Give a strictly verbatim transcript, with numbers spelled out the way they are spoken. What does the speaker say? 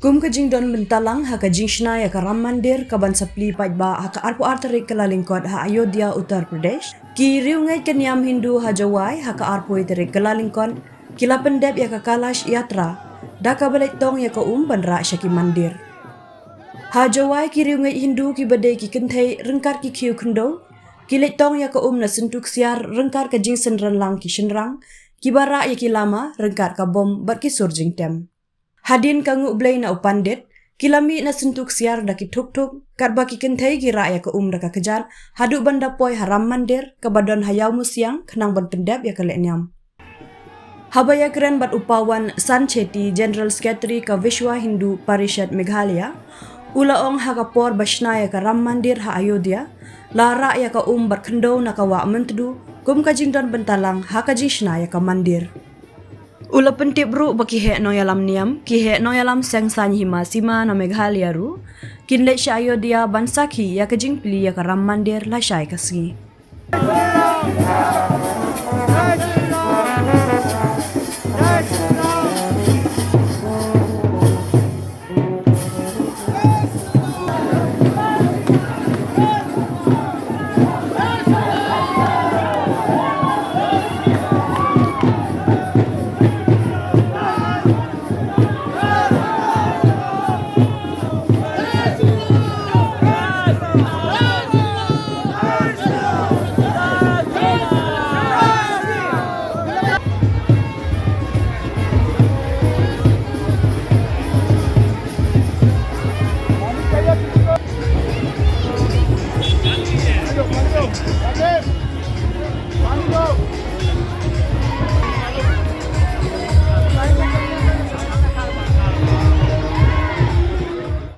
Kum ka jingdon bynta lang ha ka jingshna ïa ka Ram Mandir ka ban sa plie paidbah ha ka arphew ar tarik Kyllalyngkot ha Ayodhya, Uttar Pradesh, ki riewngeit ka niam Hindu ha Jowai ha ka arphew tarik Kyllalyngkot ki la pyndep ïa ka Kalash Yatra da kaba leit tong ïa ka um ban rah sha ki mandir. Ha Jowai ki riewngeit Hindu kiba dei ki kynthei ryngkat ki khiew khyndew ki leit tong ïa ka um na syntu ksiar ryngkat ka jingsynran lang ki shynrang kiba rah ïa ki lama ryngkat ka bom bad ki sur jingtem. Hadien ka nguh Blei na u pandit, ki la mih na syntu ksiar da ki thuk thuk, katba ki kynthei ki rah ïa ka um da ka kjat haduh ban da poi ha Ram Mandir kaba don ha Ïawmusiang khnang ban pyndep ïa ka lehniam. Haba ïakren bad u Pawan Sanshetty, General Secretary ka Vishwa Hindu Parishad Meghalaya, u la ong ha ka por ba shna ïa ka Ram Mandir ha Ayodhya la rah ïa ka um bad khyndew na ka wah Myntdu kum ka jingdon bynta lang ha ka jingshna ïa ka mandir. U la pyntip ruh ba ki heh nongïalam niam, ki heh nongïalam seng saiñ hima sima na Meghalaya ruh kin leit sha Ayodhya ban sakhi ïa ka jingplie ïa ka Ram Mandir lashai ka sngi.